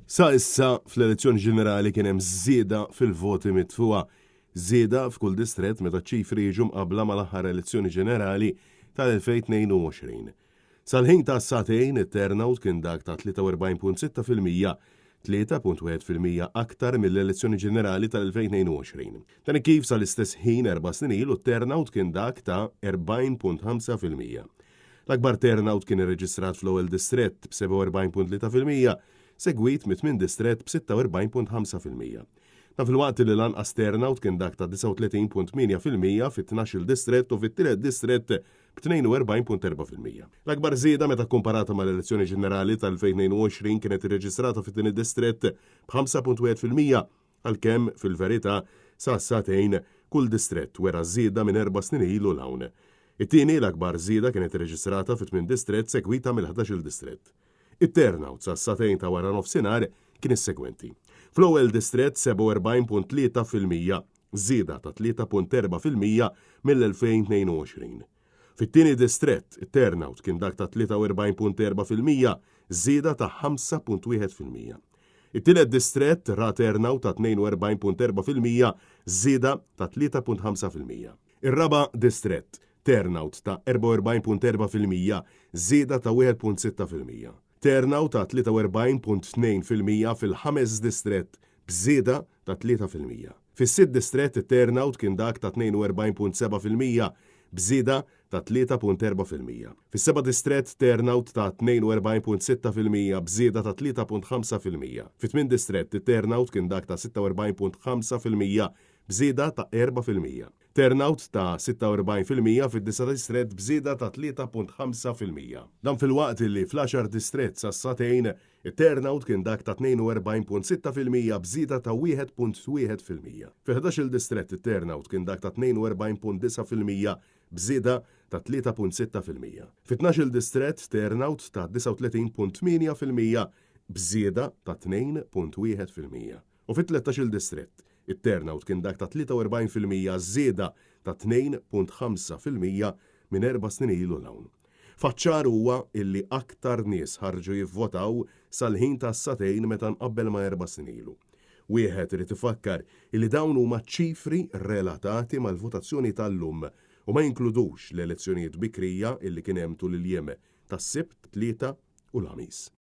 Sa issa fl-elezzjoni ġenerali kien hemm żieda fil-voti mitfugħa. Żieda f'kull distrett meta ċ-ċifri jiġu mqabbla mal-aħħar elezzjoni ġenerali tal-2022. Sal-ħin ta' sagħtejn it-turnout kien dak ta' 43.6%, 3.1% aktar mill-elezzjoni ġenerali tal-2022. Dan kif sal-istess ħin 4 snin ilu t-turnout kien dak ta' 40.5%. L-akbar turnout kien irreġistrat fl-ewwel distrett b'47.3%, segwit mit-tmien distrett b'46.5%. Dan filwaqt li l-anqas turnout kien dak ta' 39.8% fit-12 distrett u fit-tielet distrett b'42.4%. L-akbar żieda meta komparata mal-elezzjoni ġenerali tal-2022 kienet irreġistrata fit-tieni distrett b'5.1%, għalkemm fil-verità sa sagħtejn kull distrett wera żieda minn 4 snin ilu 'l hawn. It-tieni l-akbar żieda kienet irreġistrata fit-tmien distrett, segwita mill-11 distrett. It-turnout sa sagħtejn ta' wara nofsinhar kien is-segwenti. Fl-ewwel distrett 47.3%, żieda ta' 3.4% mill-2022. Fit-tieni distrett, it-turnout kien dak ta' 43.4%, żieda ta' 5.1%. It-tielet distrett ra turnout ta' 42.4%, żieda ta' 3.5%. Ir-raba' distrett, turnout ta' 44.4%, żieda ta' 1.6%. Turnout ta' 43.2% fil-ħames distrett b'żieda ta' 3%. Fis-sitt distrett it-turnout kien dak ta' 42.7% b'żieda ta' 3.4%. Fis-seba' distrett turnout ta' 42.6% b'żieda ta' 3.5%. Fit-tmien distrett it-turnout kien dak ta' 46.5% b'żieda ta' 4%. Turnout ta' 46% fid-disa' distrett b'żieda ta' 3.5%. Dan filwaqt li fl-10 distrett sa sagħtejn it-turnout kien dak ta' 42.6% b'żieda ta' 1.1%. Fil-11 distrett it-turnout kien dak ta' 42.9% b'żieda ta' 3.6%. Fit-12 distrett turnout ta' 39.8% b'żieda ta' 2.1%. U fit-13 distrett it-turnout kien dak ta' 43%, żieda ta' 2.5% minn 4 snin ilu 'l hawn. Fatt ċar huwa illi aktar nies ħarġu jivvotaw sal-ħin ta' sagħtejn meta nqabbel ma' 4 snin ilu. Wieħed irid ifakkar illi dawn huma ċifri relatati mal-votazzjoni tal-lum u ma jinkludux l-elezzjonijiet bikrija illi kien hemm tul il-jiem tas-Sibt, Tlieta u l-Ħamis.